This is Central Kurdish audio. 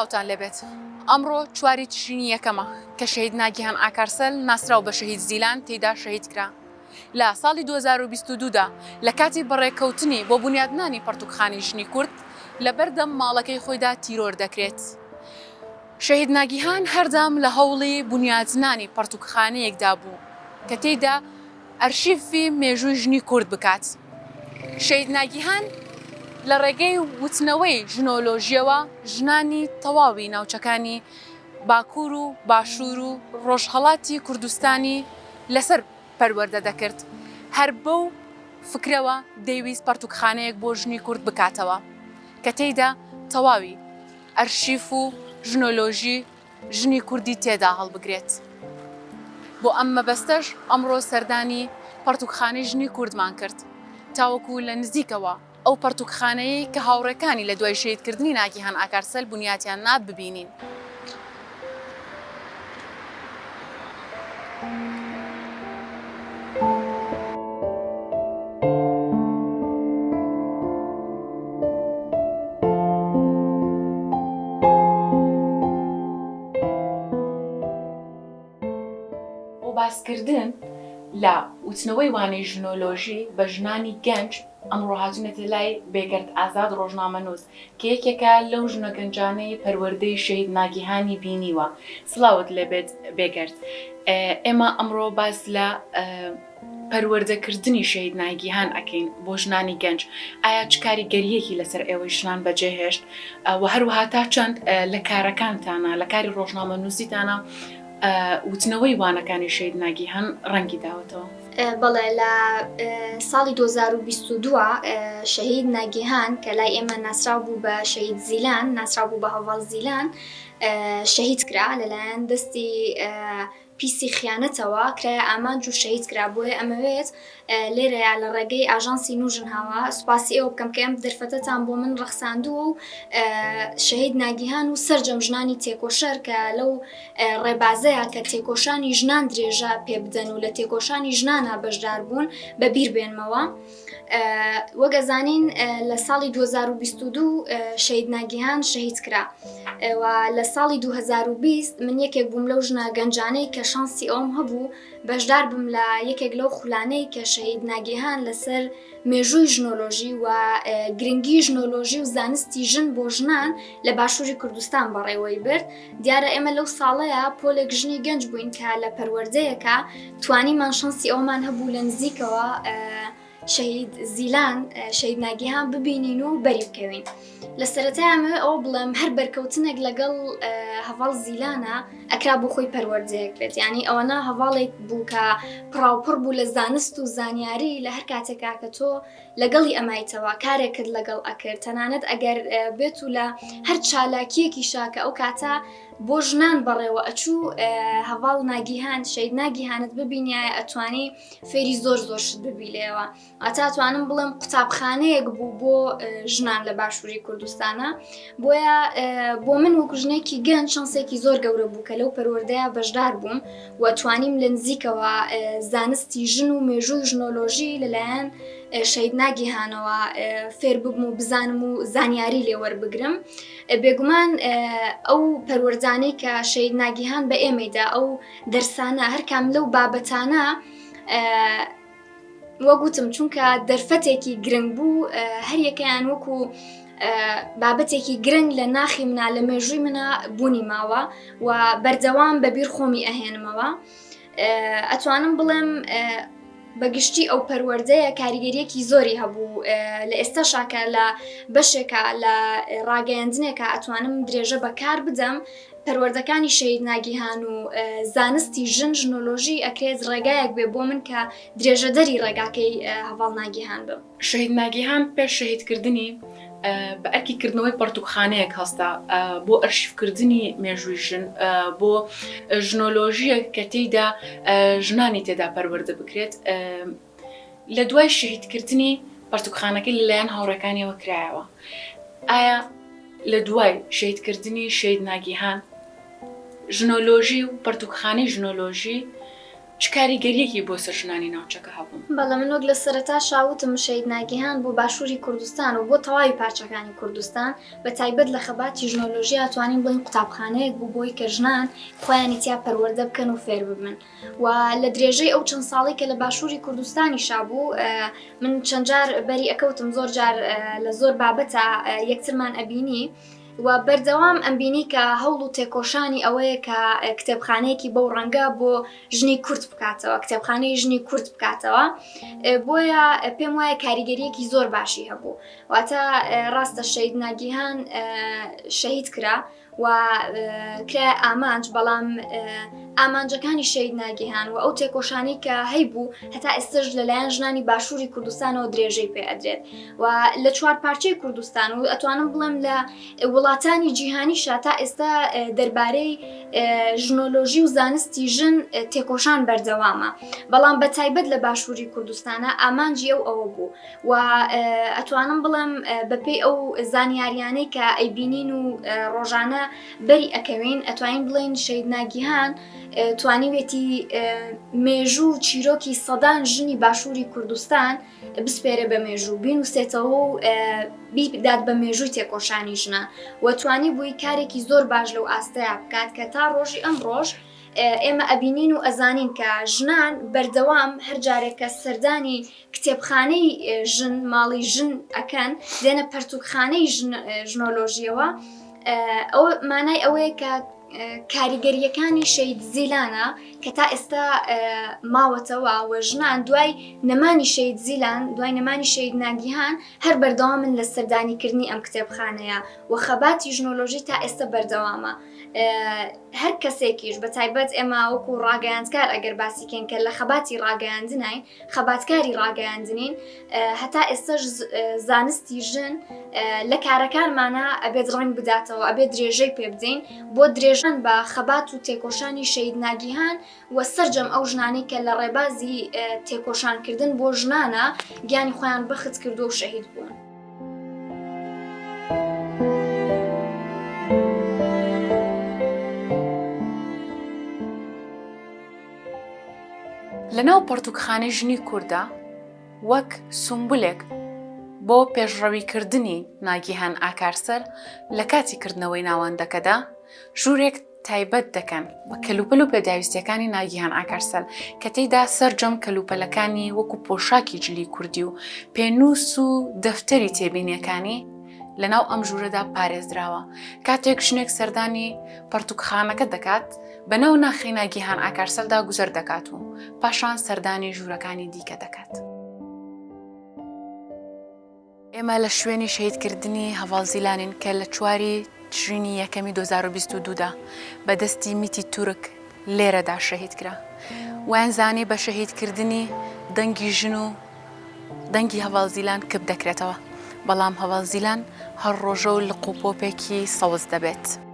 سڵاوتان لێبێت. ئەمڕۆ چواری تشرینی یەکەمە کە شەهید ناگیهان ئاکارسەل ناسراو بە شەهید زیلان تێیدا شەهید کرا. لە ساڵی 2022 دا لە کاتی بەڕێکەوتنی بۆ بونیادنانی پەڕتوکخانەی ژنی کورد لە بەردەم ماڵەکەی خۆیدا تیرۆر دەکرێت. شەهید ناگیهان هەردەم لە هەوڵی بونیادنانی پەڕتوکخانەیەکدا بوو کە تێیدا ئەرشیفی مێژووی ژنی کورد بکات. شەهید ناگیهان لە ڕێگەی وتنەوەی ژنۆلۆژییەوە ژنانی تەواوی ناوچەکانی باکوور و باشوور و ڕۆژهەڵاتی کوردستانی لەسەر پەروەردە دەکرد، هەر بەو فکرەوە دەیویست پەڕتووکخانەیەک بۆ ژنی کورد بکاتەوە کە تێیدا تەواوی ئەرشیف و ژنۆلۆژی ژنی کوردی تێدا هەڵبگرێت. بۆ ئەم مەبەستەش ئەمڕۆ سەردانی پەڕتووکخانەی ژنی کوردمان کرد تاوەکو لە نزیکەوە ئەو پەڕتووکخانەیەی کە هاوڕێکانی لە دوای شەهیدکردنی ناگیهان ئاکارسەل بنیاتیان نا ببینین. بۆ باسکردن لە وتنەوەی وانەی ژنۆلۆژی بە ژنانی گەنج، ئەمڕۆ هاتوونەتە لای بێگەرد ئازاد ڕۆژنامەنووس کە یەکێکە لەو ژنە گەنجانەی پەروەردەی شەهید ناگیهانی بینیوە. سڵاوت لێبێت بێگەرد. ئێمە ئەمڕۆ باس لە پەروەردەکردنی شەهید ناگیهان ئەکەین بۆ ژنانی گەنج، ئایا چ کاریگەرییەکی لەسەر ئێوەی ژنان بەجێهێشت و هەروەها تا چەند لە کارەکانتانا، لە کاری ڕۆژنامەنووسیتانا وتنەوەی وانەکانی شەهید ناگیهان ڕەنگی داوەتەوە؟ بەڵێ لە ساڵی 2022 شەهید ناگیهان کە لای ئێمە ناسراو بوو بە شەهید زیلان، ناسراو بوو بە هەڤاڵ زیلان، شەهید کرا لەلایەن دەستی پیسی خیانەتەوە کرایە ئامانج و شەهید کرا، بۆیە ئەمەوێت لێرەیا لە ڕێگەی ئاژانسی نوژنهاوە سوپاسی ئێوە بکەم کە ئەم دەرفەتەتان بۆ من ڕەخساندووە و شەهید ناگیهان و سەرجەم ژنانی تێکۆشەر کە لەو ڕێبازەیە کە تێکۆشانی ژنان درێژە پێ بدەن و لە تێکۆشانی ژنانە بەشدار بوون بە بیر بێنمەوە. وەک ئەزانین لە ساڵی 2022 شەهید ناگیهان شەهید کرا و لە ساڵی 2020 من یەکێک بووم لەو ژنە گەنجانەی کە شانسی ئەوم هەبوو بەشدار بم لە یەکێک لەو خولانەی کە شەهید ناگیهان لەسەر مێژووی ژنۆلۆژی و گرنگی ژنۆلۆژی و زانستی ژن بۆ ژنان لە باشووری کوردستان بەڕێوەی برد دیارە ئێمە لەو ساڵەیا پۆلێک ژنی گەنج بووین کە لە پەروەردەیەکا توانیمان شەنسی ئەوەمان هەبوو لە نزیکەوە شەهید زیلان شەهید ناگیهان ببینین و بەری بکەوین لە سەرەتای ئەمەوێ ئەوە بڵێم هەر بەرکەوتنێک لەگەڵ هەڤاڵ زیلانە ئەکرا بۆ خۆی پەروەردەیەک بێت یعنی ئەوەنە هەڤاڵێک بوو کە پڕاوپڕ بوو لە زانست و زانیاری لە هەر کاتێکا کە تۆ لەگەڵی ئەمایتەوە، کارێکت لەگەڵ ئەکرد، تەنانەت ئەگەر بێت و لە هەر چالاکییەکیشا کە ئەو کاتە بۆ ژنان بەڕێوە ئەچوو هەڤاڵ ناگیهان، شەهید ناگیهانت ببینیایە ئەتوانی فێری زۆر زۆر شت ببی لێوە. واتا ئەتوانم بڵێم قوتابخانەیەک بوو بۆ ژنان لە باشووری کوردستانە. بۆیە بۆ من وەکو ژنێکی گەنج شانسێکی زۆر گەورە بوو کە لەو پەروەردەیە بەشدار بووم و توانیم لە نزیکەوە زانستی ژن و مێژووی ژنۆلۆژی لەلایەن شەهید ناگیهانەوە فێر ببم و بزانم و زانیاری لێ وەربگرم. بێگومان ئەو پەروەردانەی کە شەهید ناگیهان بە ئێمەیدا ئەو دەرسانە هەرکام لەو بابەتانە وەک وتم چونکە دەرفەتێکی گرنگ بوو هەریەکەیان وەکو بابەتێکی گرنگ لە ناخی منا لە مێژووی منە بوونی ماوە و بەردەوام بە بیر خۆمی ئەهێنمەوە ئەتوانم بڵێم بەگشتی ئەو پەروەردەیە کاریگەریەکی زۆری هەبوو لە ئێستا شاکە لە بەشێکە لە ڕاگەیاندنێکە ئەتوانم درێژە بەکار بدەم پەروەردەکانی شەهید ناگیهان و زانستی ژن ژنۆلۆژی ئەکرێت ڕێگایەک بێ بۆ من کە درێژەدەری ڕێگاکەی هەڤاڵ ناگیهان بم. شەهید ناگیهان پێش شەهیدکردنی بە ئەرکی کردنەوەی پەڕتووکخانەیەک هەستا بۆ ئەرشیفکردنی مێژووی ژن، بۆ ژنۆلۆژییەک کە تێیدا ژنانی تێدا پەروەردە بکرێت. لە دوای شەهیدکردنی پەرتوکخانەکەی لەلایەن هاوڕێکانیەوە کرایەوە. ئایا لە دوای شەهیدکردنی شەهید ناگیهان، ژنۆلۆژی و پەرتوکخانەی ژنۆلۆژی. چ کاریگەرییەکی بۆ سەر ژنانی ناوچەکە هەبوو؟ بەڵێ من وەک لە سەرەتاشا وتم شەهید ناگیهان بۆ باشووری کوردستان و بۆ تەواوی پارچەکانی کوردستان بە تایبەت لە خەباتی ژنۆلۆژیا توانین بڵێین قوتابخانەیەک بوو بۆی کە ژنان خۆیانی تیا پەروەردە بکەن و فێر ببن و لە درێژەی ئەو چەند ساڵەی کە لە باشووری کوردستانیشا بوو من چەند جار بەری ئەکەوتم زۆر جار لە زۆر بابەتە یەکترمان ئەبینی و بەردەوام ئەمبینی کە هەوڵ و تێکۆشانی ئەوەیە کە کتێبخانەیەکی بەو ڕەنگە بۆ ژنی کورد بکاتەوە کتێبخانەی ژنی کورد بکاتەوە بۆیە پێم وایە کاریگەریەکی زۆر باشی هەبوو واتە ڕاستە شەید ناگیهان شەهید کرا و کرایە ئامانج بەڵام ئامانجەکانی شەید ناگیهان و ئەو تێکۆشانی کە هەیبوو هەتا ئێستش لەلایەن ژنانی باشووری کوردستانەوە درێژەی پێ ئەدرێت و لە چوار پارچەی کوردستان و ئەتوانم بڵێم لە وڵاتانی جیهانیشا تا ئێستا دەربارەی ژنۆلۆژی و زانستی ژن تێکۆشان بەردەوامە بەڵام بە تایبەت لە باشووری کوردستانە ئامانجی ئەو ئەوە بوو و ئەتوانم بڵێم بەپێی ئەو زانیاریانەی کە ئەیبینین و ڕۆژانە بەری ئەکەوین ئەتوانین بڵێین شەهید ناگیهان توانیوێتی مێژوو و چیرۆکی سەدان ژنی باشووری کوردستان بسپێرێ بە مێژوو بینوسێتەوە و بیدات بە مێژووی تێکۆشانی ژنان و توانی بووی کارێکی زۆر باش لەو ئاستەیا بکات کە تا ڕۆژی ئەمڕۆژ ئێمە ئەبینین و ئەزانین کە ژنان بەردەوام هەر جارێک کە سەردانی کتێبخانەی ژن ماڵی ژن ئەکەن دێنە پەرتوکخانەی ژنۆلۆژیەوە ئەو مانای ئەوەیە کە کاریگەریەکانی شەید زیلانە کە تا ئێستا ماوەتەوە و ژنان دوای نەمانی شەید زیلان دوای نەمانی شەید ناگیهان هەر بەردەوامن لە سەردانیکردنی ئەم کتێبخانەیە و خەباتی ژنۆلۆژی تا ئێستا بەردەوامە هەر کەسێکیش بە تایبەت ئێمە وەکو ڕاگەیاندکار ئەگەر باسی کەین کە لە خەباتی ڕاگەیاندنین خەباتکاری ڕاگەیاندنین هەتا ئێستاش زانستی ژن لە کارەکانمانە ئەبێت ڕەنگ بداتەوە ئەبێت درێژەی پێ بدەین بۆ درێژان بە خەبات و تێکۆشانی شەید ناگیهان و سەرجەم ئەو ژنانەی کە لە ڕێبازی تێکۆشانکردن بۆ ژنانە گیانی خۆیان بەخت کردووە و شەهید بوون. لەناو پەڕتووکخانەی ژنی کورددا وەک سومبولێک بۆ پێشڕەویکردنی ناگیهان ئاکارسەل لە کاتی کردنەوەی ناوەندەکەدا ژوورێک تایبەت دەکەن بە کەلوپەل و پێداویستیەکانی ناگیهان ئاکارسەل کە تێیدا سەرجەم کەلوپەلەکانی وەکو پۆشاکی جلی کوردی و پێنووس و دەفتەری تێبینیەکانی لەناو ئەم ژوورەدا پارێزراوە کاتێک ژنێک سەردانی پەڕتوکخانەکە دەکات بەناو ناخی ناگیهان ئاکارسەلدا گوزەر دەکات و پاشان سەردانی ژوورەکانی دیکە دەکات. ئێمە لە شوێنی شەهیدکردنی هەڤاڵ زیلانین کە لە چواری تشرینی یەکەمی 2022 دا بە دەستی میتی تورک لێرەدا شەهید کرا. وایان زانی بە شەهیدکردنی دەنگی ژن و دەنگی هەڤاڵ زیلان کپ دەکرێتەوە، بەڵام هەڤاڵ زیلان هەر ڕۆژە و لق و پۆپێکی سەوز دەبێت.